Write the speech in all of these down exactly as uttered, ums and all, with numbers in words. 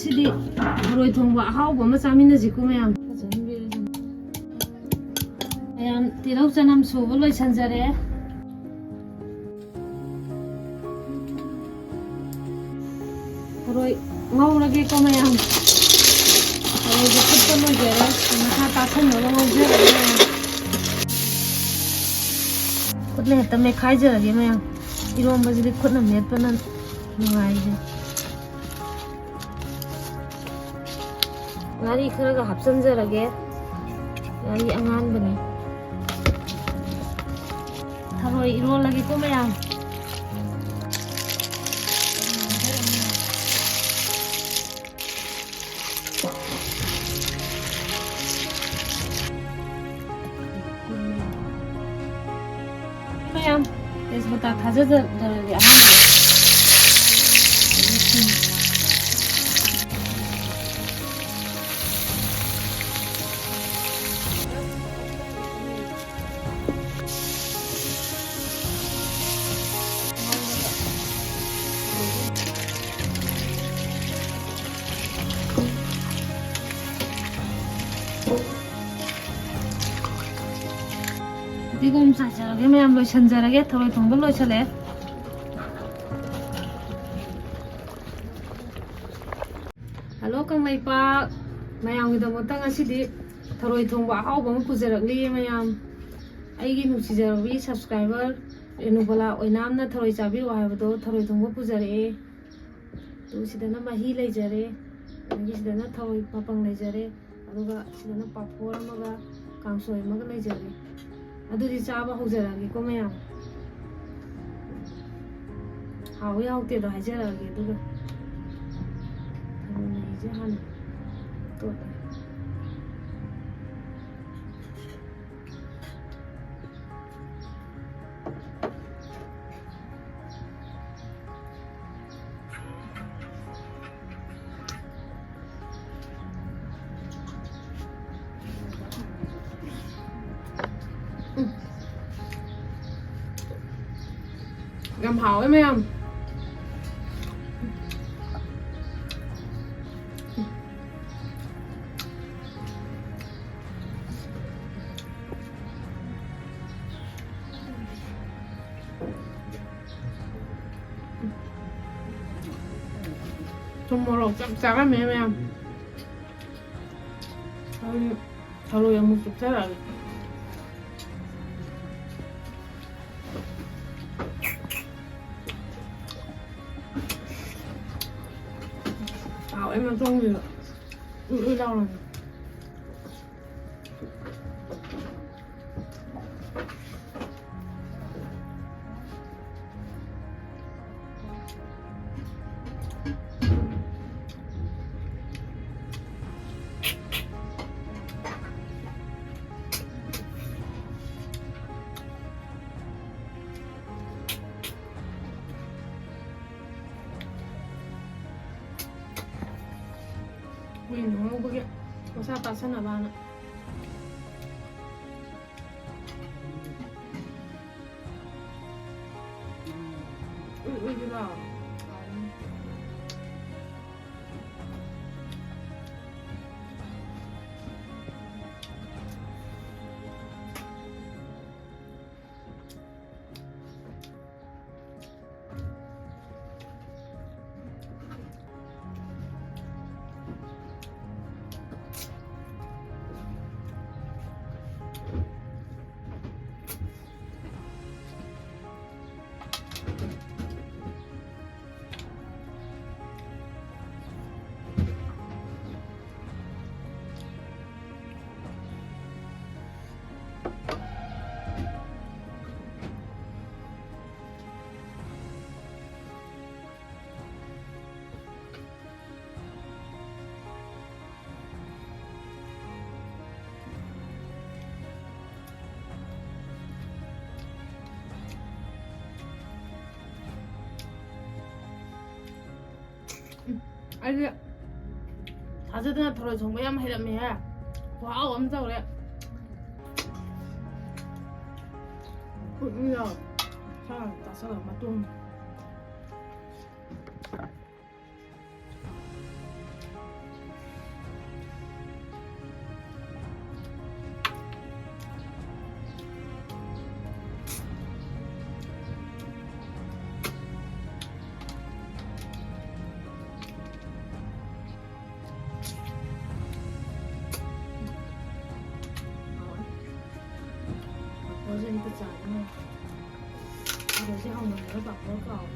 ꯁꯤꯗꯤ ꯊꯔꯣꯏ ꯊꯣꯡꯕ ꯑꯍꯥꯎꯕ ꯑꯃ ꯆꯥꯃꯤꯟꯅꯁꯤꯀꯣ ꯃꯌꯥꯝ꯫ ꯃꯌꯥꯝ ꯇꯤꯜꯍꯧ ꯆꯅꯝ ꯁꯨꯕ ꯂꯣꯏꯁꯤꯟꯖꯔꯦ꯫ ꯊꯔꯣꯏ ꯉꯧꯔꯒꯦꯀꯣ ꯃꯌꯥꯝ꯫ ꯊꯔꯣꯏꯁꯦ ꯐꯨꯠꯄ ꯂꯣꯏꯖꯔꯦ꯫ ꯃꯁꯥ ꯇꯥꯁꯟꯅꯕ ꯉꯧꯖꯔꯒꯦ ꯃꯌꯥꯝ꯫ ꯈꯨꯠꯅ ꯍꯦꯛꯇ ꯃꯦꯠꯈꯥꯏꯖꯔꯒꯦ ꯃꯌꯥꯝ꯫ ꯏꯔꯣꯝꯕꯁꯤꯗꯤ ꯈꯨꯠꯅ ꯃꯦꯠꯄꯅ ꯅꯨꯡꯉꯥꯏꯖꯦ꯫ ꯉꯥꯔꯤ ꯈꯔꯒ ꯍꯥꯞꯆꯤꯟꯖꯔꯒꯦ꯫ ꯉꯥꯔꯤ ꯑꯉꯥꯟꯕꯅꯤ꯫ ꯊꯔꯣꯏ ꯏꯔꯣꯜꯂꯒꯦꯀꯣ ꯃꯌꯥꯝ꯫ ꯃꯌꯥꯝ, ꯇꯦꯖꯄꯇꯥ ꯊꯥꯖꯗꯔꯒꯦ ꯑꯍꯥꯟꯕꯗ꯫ ꯐꯗꯤꯒꯣꯝ ꯆꯥꯏꯖꯔꯒꯦ ꯃꯌꯥꯝ, ꯂꯣꯏꯁꯟꯖꯔꯒꯦ꯫ ꯊꯔꯣꯏ ꯊꯣꯡꯕ ꯂꯣꯏꯁꯜꯂꯛꯑꯦ꯫ ꯍꯜꯂꯣ ꯀꯪꯂꯩꯄꯥꯛ ꯃꯌꯥꯝꯒꯤꯗꯃꯛꯇ ꯉꯁꯤꯗꯤ ꯊꯔꯣꯏ ꯊꯣꯡꯕ ꯑꯍꯥꯎꯕ ꯑꯃ ꯄꯨꯖꯔꯛꯂꯤꯌꯦ ꯃꯌꯥꯝ꯫ ꯑꯩꯒꯤ ꯅꯨꯡꯁꯤꯖꯔꯕꯤ subscriber ꯔꯦꯅꯨꯕꯂꯥ ꯑꯣꯏꯅꯥꯝꯅ ꯊꯔꯣꯏ ꯆꯥꯕꯤꯔꯛꯑꯣ ꯍꯥꯏꯕꯗꯣ ꯊꯔꯣꯏ ꯊꯣꯡꯕ ꯄꯨꯖꯔꯛꯑꯦ꯫ ꯑꯗꯨ ꯁꯤꯗꯅ ꯃꯍꯤ ꯂꯩꯖꯔꯦ, ꯑꯗꯒꯤ ꯁꯤꯗꯅ ꯊꯔꯣꯏ ꯃꯄꯪ ꯂꯩꯖꯔꯦ, ꯑꯗꯨꯒ ꯁꯤꯗꯅ ꯄꯥꯐꯣꯔ ꯑꯃꯒ ꯀꯥꯡꯁꯣꯏ ꯑꯃꯒ ꯂꯩꯖꯔꯦ꯫ ꯑꯗꯨꯗꯤ ꯆꯥꯕ ꯍꯧꯖꯔꯛꯑꯒꯦꯀꯣ ꯃꯌꯥꯝ꯫ ꯍꯥꯎꯋꯤ ꯍꯥꯎꯇꯦꯗꯣ ꯍꯥꯏꯖꯔꯛꯑꯒꯦ ꯑꯗꯨꯒ꯫ ꯊꯔꯣꯏ ꯃꯍꯤꯁꯦ ꯍꯥꯟꯅ ꯇꯣꯠꯂꯦ꯫ ꯎꯝ꯫ ꯌꯥꯝ ꯍꯥꯎꯋꯦ ꯃꯌꯥꯝ꯫ ꯊꯨꯝ ꯃꯣꯔꯣꯛ ꯆꯞ ꯆꯥꯔꯝꯃꯦ ꯃꯌꯥꯝ꯫ ꯍꯧꯖꯤꯛ ꯊꯔꯣꯏ ꯑꯃꯨꯛ ꯆꯨꯞꯊꯔꯛꯑꯒꯦ꯫ ꯍꯥꯎꯋꯦ ꯃꯇꯣꯡꯁꯤꯁꯨ꯫ ꯎꯏ ꯎꯏ ꯂꯥꯎꯔꯝꯃꯦ꯫ ꯀꯨꯏꯅ ꯉꯧꯕꯒꯤ ꯃꯁꯥ ꯇꯥꯁꯟꯅꯕꯅ꯫ ꯎꯏ, ꯎꯏ, ꯎꯏ ꯂꯥꯎ꯫ ꯑꯩꯗꯤ ꯊꯥꯖꯗꯅ ꯊꯔꯣꯏ ꯊꯣꯡꯕ ꯌꯥꯝ ꯍꯩꯔꯝꯃꯦꯍꯦ꯫ ꯈꯨꯍꯥꯎ ꯑꯃ ꯇꯧꯔꯦ꯫ ꯎꯝ, ꯎꯝ, ꯂꯥꯎ꯫ ꯈꯔ ꯆꯥꯁꯜꯂ ꯃꯇꯨꯡ꯫ ꯄꯥꯐꯣꯔꯁꯦ ꯑꯝꯇ ꯆꯥꯒꯦ꯫ ꯄꯥꯐꯣꯔꯁꯦ ꯍꯥꯎꯃꯟꯗꯅ ꯄꯥꯐꯣꯔ ꯀꯥꯎꯔꯦ꯫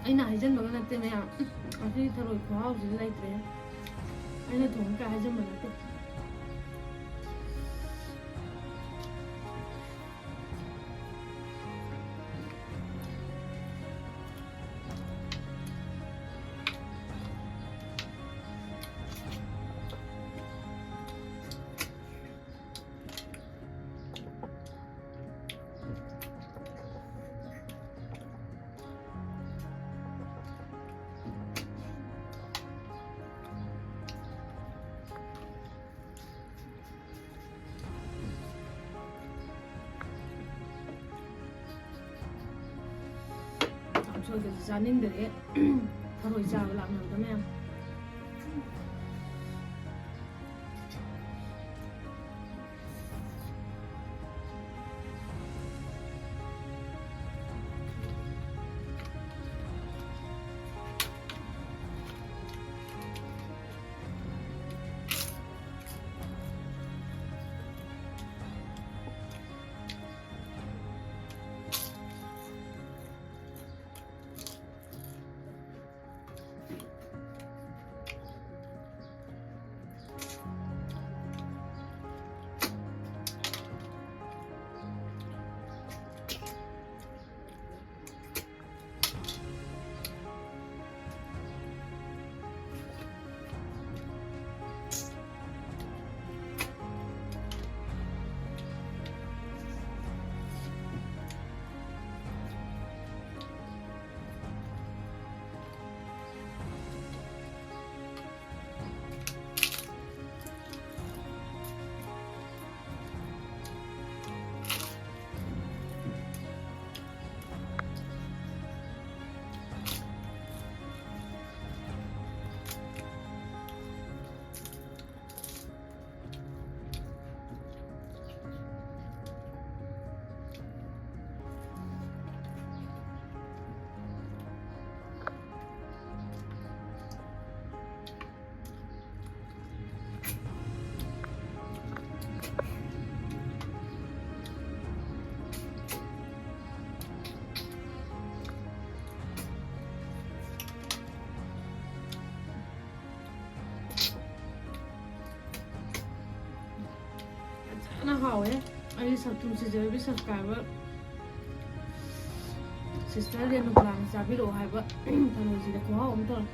ꯑꯩꯅ ꯍꯥꯏꯖꯟꯕꯒ ꯅꯠꯇꯦ ꯃꯌꯥꯝ꯫ ꯉꯁꯤ ꯊꯔꯣꯏ ꯈꯨꯍꯥꯎꯁꯤꯗꯤ ꯂꯩꯇ꯭ꯔꯦ꯫ ꯑꯩꯅ ꯊꯣꯡꯉꯤ ꯀꯥꯏ ꯍꯥꯏꯖꯟꯕ ꯅꯠꯇꯦ꯫ ꯀꯥꯡꯁꯣꯏꯒꯁꯨ ꯆꯥꯅꯤꯡꯗ꯭ꯔꯦ꯫ ꯊꯔꯣꯏ ꯆꯥꯕ ꯂꯥꯛꯅꯕꯗ ꯃꯌꯥꯝ꯫ ꯍꯥꯎꯋꯦ꯫ ꯑꯩꯒꯤ ꯁꯛ-, ꯅꯨꯡꯁꯤꯖꯔꯕꯤ subscriber sister ꯔꯦꯅꯨꯀꯥꯅ ꯆꯥꯕꯤꯔꯛꯑꯣ ꯍꯥꯏꯕ ꯊꯔꯣꯏꯁꯤꯗ ꯈꯨꯍꯥꯎ ꯑꯃ ꯇꯧꯔꯦ꯫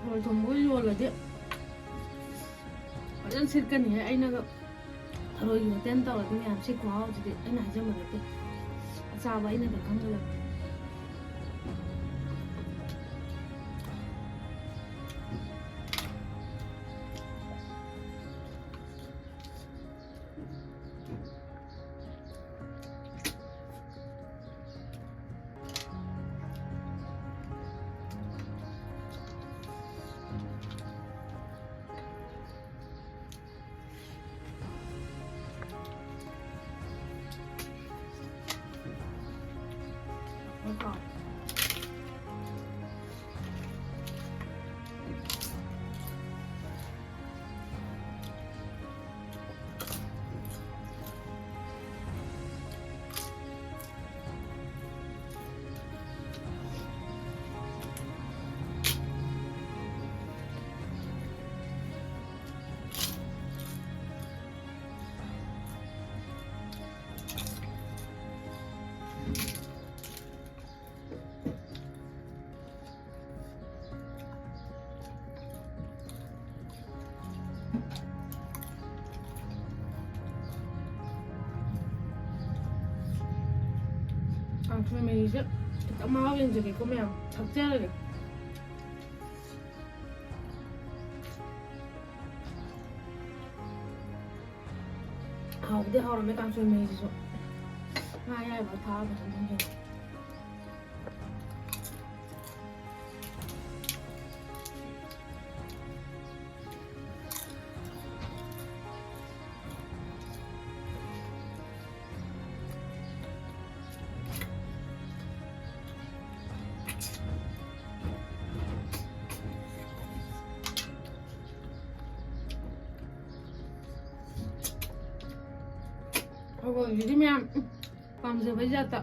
ꯊꯔꯣꯏ ꯊꯣꯡꯕꯒ ꯌꯣꯜꯂꯗꯤ ꯐꯖꯅ ꯁꯤꯠꯀꯅꯤꯍꯦ꯫ ꯑꯩꯅꯒ ꯊꯔꯣꯏꯒꯤ ꯍꯣꯇꯦꯜ ꯇꯧꯔꯗꯤ ꯃꯌꯥꯝ ꯁꯤ ꯈꯨꯍꯥꯎꯁꯤꯗꯤ ꯑꯩꯅ ꯍꯥꯏꯖꯕ ꯅꯠꯇꯦ, ꯑꯆꯥꯕ ꯑꯩꯅꯗ ꯈꯪꯒꯗꯕ꯫ ꯀꯥꯡꯁꯣꯏ ꯃꯍꯤꯁꯦ ꯈꯤꯇꯪ ꯃꯍꯥꯎ ꯌꯦꯡꯖꯒꯦꯀꯣ ꯃꯌꯥꯝ, ꯊꯛꯆꯔꯒꯦ꯫ ꯍꯥꯎꯕꯗꯤ ꯍꯥꯎꯔꯝꯃꯦ ꯀꯥꯡꯁꯣꯏ ꯃꯍꯤꯁꯤꯁꯨ꯫ ꯉꯥ ꯑꯌꯥꯏꯕ ꯊꯥꯛꯑꯒ ꯑꯗꯨꯝ ꯊꯣꯡꯖꯩ꯫ ꯊꯔꯣꯏꯁꯤꯗꯤ ꯃꯌꯥꯝ, ꯎꯝ, ꯄꯥꯝꯖꯕꯩ ꯖꯥꯠꯇ꯫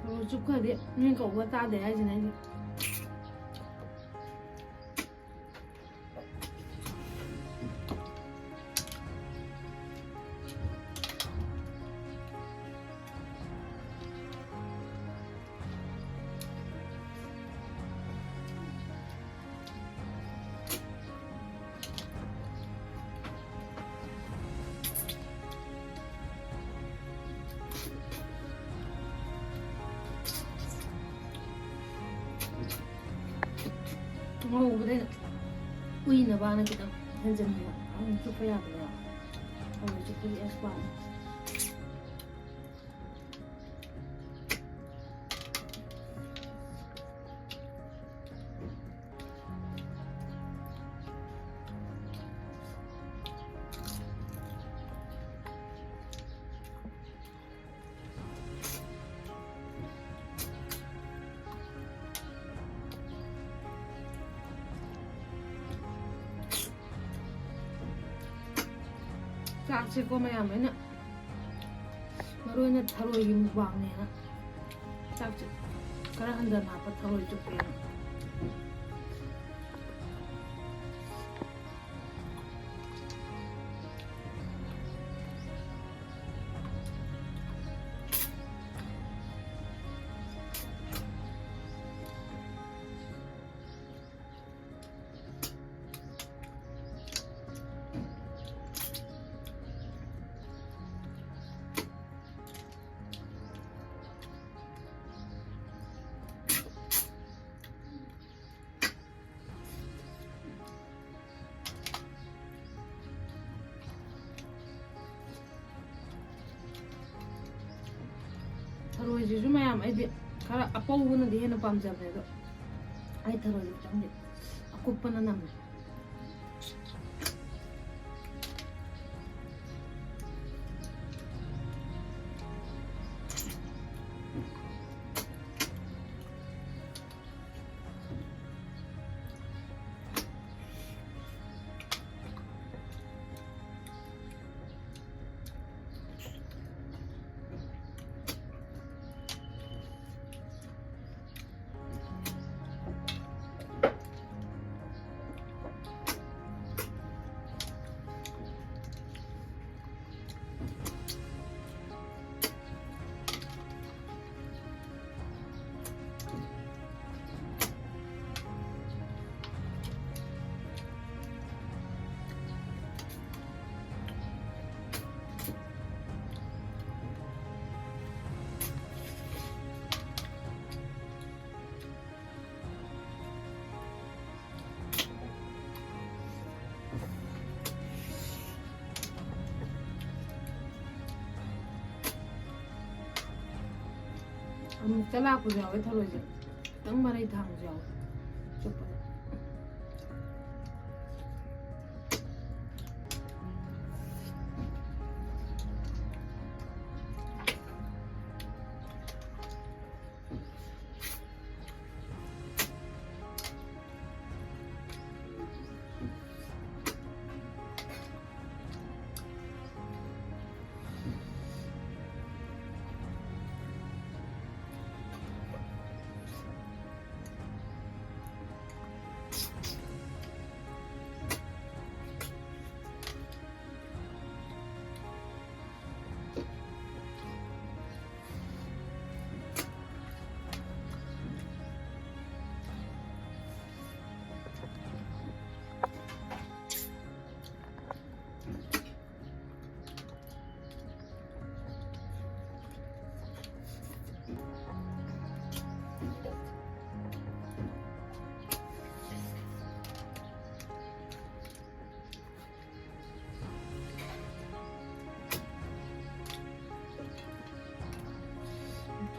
ꯊꯔꯣꯏ ꯆꯨꯞꯈ꯭ꯔꯗꯤ ꯃꯤ ꯀꯧꯕ ꯇꯥꯗꯦ ꯍꯥꯏꯁꯤꯅꯦ ꯑꯩꯗꯤ꯫ ꯉꯧꯕꯗ ꯎꯏꯅꯕꯅ ꯈꯤꯇꯪ ꯍꯦꯟꯖꯟꯕꯤꯕ꯫ ꯑꯗꯨꯝ ꯆꯨꯞꯄ ꯌꯥꯕꯅꯦꯕ꯫ ꯊꯔꯣꯏ ꯆꯨꯞꯄꯒꯤ expert ꯅꯤ꯫ ꯆꯥꯛꯁꯦꯀꯣ ꯃꯌꯥꯝ, ꯑꯩꯅ ꯃꯔꯨ ꯑꯣꯏꯅ ꯊꯔꯣꯏꯒꯤ ꯃꯨꯛꯕꯥꯡꯅꯦꯅ ꯆꯥꯛꯁꯦ ꯈꯔ ꯍꯟꯊꯅ ꯍꯥꯞꯄ, ꯊꯔꯣꯏ ꯆꯨꯞꯀꯦꯅ꯫ ꯁꯤꯁꯨ ꯃꯌꯥꯝ ꯑꯩꯗꯤ ꯈꯔ ꯑꯄꯧꯕꯅꯗꯤ ꯍꯦꯟꯅ ꯄꯥꯝꯖꯕꯅꯦ, ꯑꯗꯣ ꯑꯩ ꯊꯔꯣꯏꯁꯦ ꯈꯤꯇꯪꯗꯤ ꯑꯀꯨꯞꯄꯅ ꯅꯝꯃꯦ꯫ ꯑꯃꯨꯛ ꯆꯂꯥꯛꯄꯁꯨ ꯌꯥꯎꯋꯦ ꯊꯔꯣꯏꯁꯦ, ꯈꯤꯇꯪ ꯃꯔꯩ ꯊꯥꯡꯕꯁꯨ ꯌꯥꯎꯋꯦ ꯆꯨꯞꯄꯗ꯫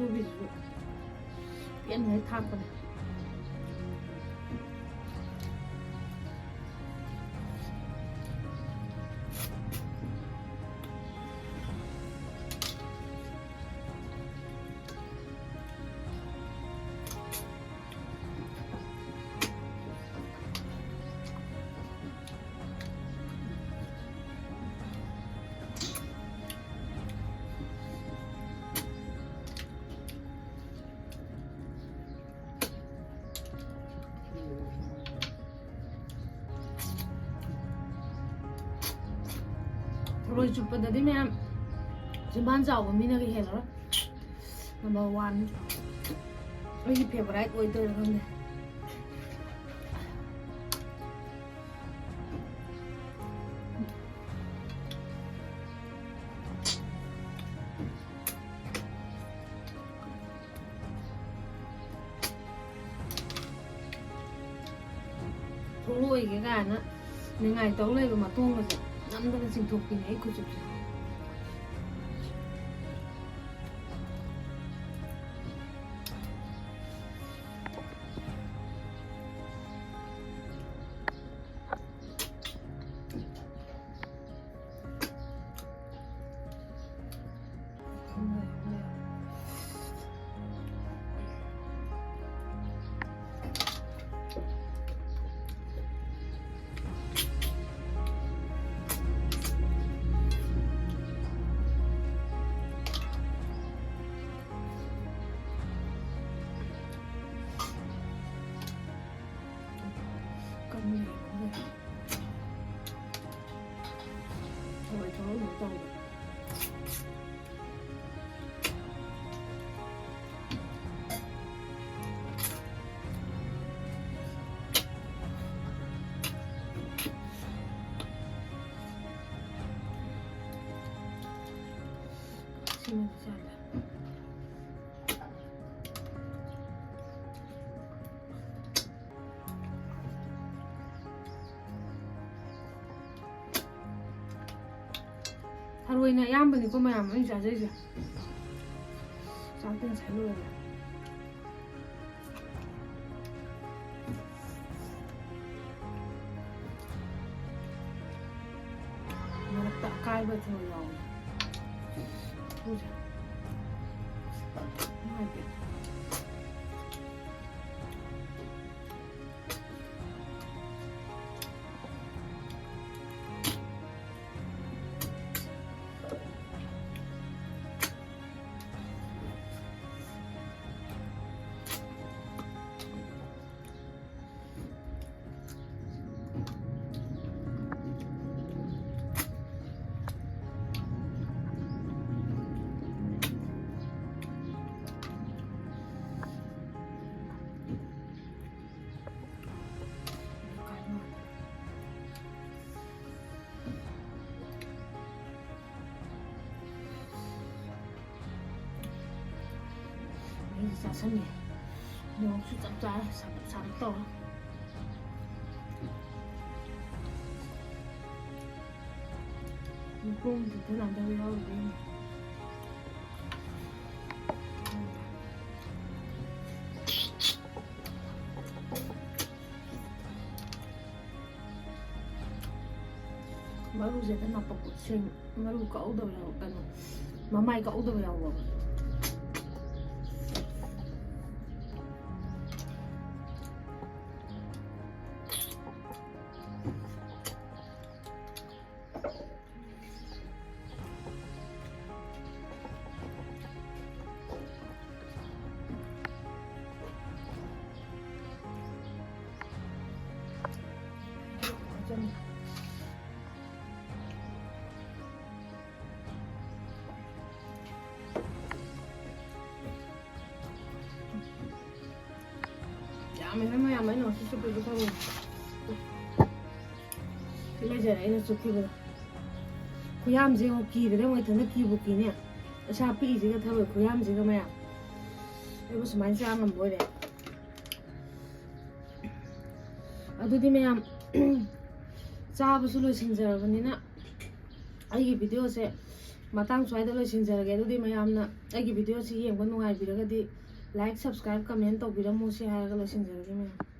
ꯁꯤꯁꯨ ꯄꯦꯟꯅ ꯍꯦꯛ ꯊꯥꯛꯄꯅꯦ꯫ ꯊꯔꯣꯏ ꯆꯨꯞꯄꯗꯗꯤ ꯃꯌꯥꯝ ꯆꯤꯝꯕꯥꯟ ꯆꯥꯎꯕ ꯃꯤꯅꯒ ꯍꯦꯜꯂꯔꯣꯏ꯫ Number one. ꯑꯩꯒꯤ ꯐꯦꯚꯣꯔꯥꯏꯠ ꯑꯣꯏꯗꯣꯏꯔꯥ ꯈꯪꯗꯦ꯫ ꯊꯣꯛꯂꯛꯑꯣꯏꯒꯦ ꯀꯥꯏꯅ ꯅꯤꯡꯉꯥꯏ ꯇꯧ ꯂꯩꯕ ꯃꯇꯣꯡꯒꯁꯦ ꯅꯝꯗꯅ ꯆꯤꯡꯊꯣꯛꯄꯤꯅꯦ ꯑꯩ ꯈꯨꯠꯆꯨꯞꯁꯦ꯫ ꯀꯟꯅ ꯌꯦꯡꯉꯨꯅꯦ꯫ ꯊꯔꯣꯏ ꯊꯔꯣꯏ ꯑꯗꯨꯝ ꯇꯧꯕ꯫ ꯁꯤꯃꯗꯤ ꯆꯥꯗ꯫ ꯊꯔꯣꯏꯅ ꯑꯌꯥꯝꯕꯅꯤꯀꯣ ꯃꯌꯥꯝ ꯑꯩꯅ ꯆꯥꯖꯩꯁꯦ꯫ ꯆꯥꯛꯇꯤ ꯉꯁꯥꯏ ꯂꯣꯏꯔꯦ꯫ ꯃꯔꯛꯇ ꯑꯀꯥꯏꯕ ꯊꯣꯡ ꯌꯥꯎꯋꯦ꯫ ꯎꯁꯦ꯫ ꯅꯨꯡꯉꯥꯏꯇꯦ꯫ ꯑꯩꯁꯦ ꯆꯥꯁꯟꯒꯦ꯫ ꯃꯣꯔꯣꯛꯁꯨ ꯆꯞ ꯆꯥꯔꯦ, ꯁꯥꯇꯛ ꯁꯥꯇꯛ ꯇꯧꯔꯦ꯫ ꯃꯈꯣꯡ ꯆꯤꯛꯊ ꯅꯥꯟꯊꯕ ꯌꯥꯎꯔꯤꯗꯣꯏꯅꯦ꯫ ꯃꯔꯨꯁꯦ ꯍꯦꯛꯇ ꯅꯥꯄꯛꯄ ꯁꯦꯡ-, ꯃꯔꯨ ꯀꯛꯍꯧꯗꯕ ꯌꯥꯎ-, ꯀꯩꯅꯣ, ꯃꯃꯥꯏ ꯀꯛꯍꯧꯗꯕ ꯌꯥꯎꯕ꯫ ꯌꯥꯝꯃꯦ ꯏꯕꯦꯝꯃ, ꯌꯥꯝꯃꯦ꯫ ꯑꯩꯅ ꯉꯁꯤ ꯆꯨꯞꯄꯤꯕ ꯈꯪꯉꯦ꯫ ꯁꯤ ꯂꯩꯖꯔꯦ ꯑꯩꯅ ꯆꯨꯞꯈꯤꯕꯗꯣ꯫ ꯈꯨꯌꯥꯝꯁꯦ ꯌꯦꯡꯉꯣ, ꯀꯤꯗ꯭ꯔꯦ ꯌꯦꯡꯉꯣ, ꯏꯊꯟꯇ ꯀꯤꯕꯨ ꯀꯤꯅꯦ꯫ ꯏꯁꯥ ꯄꯤꯛꯏꯁꯤꯒ ꯊꯔꯣꯏ ꯈꯨꯌꯥꯝꯁꯤꯒ ꯃꯌꯥꯝ꯫ ꯑꯩꯕꯨ ꯁꯨꯃꯥꯏꯅ ꯆꯥ ꯉꯝꯕ ꯑꯣꯏꯔꯦ꯫ ꯑꯗꯨꯗꯤ ꯃꯌꯥꯝ, ꯆꯥꯕꯁꯨ ꯂꯣꯏꯁꯤꯟꯖꯔꯕꯅꯤꯅ ꯑꯩꯒꯤ videoꯁꯦ ꯃꯇꯥꯡ ꯁ꯭ꯋꯥꯏꯗ ꯂꯣꯏꯁꯤꯟꯖꯔꯒꯦ꯫ ꯑꯗꯨꯗꯤ ꯃꯌꯥꯝꯅ ꯑꯩꯒꯤ ꯚꯤꯗꯤꯑꯣꯁꯤ ꯌꯦꯡꯕ ꯅꯨꯡꯉꯥꯏꯕꯤꯔꯒꯗꯤ like, subscribe, comment ꯇꯧꯕꯤꯔꯝꯃꯨ꯫ ꯁꯤ ꯍꯥꯏꯔꯒ ꯂꯣꯏꯁꯤꯟꯖꯔꯒꯦ ꯃꯌꯥꯝ꯫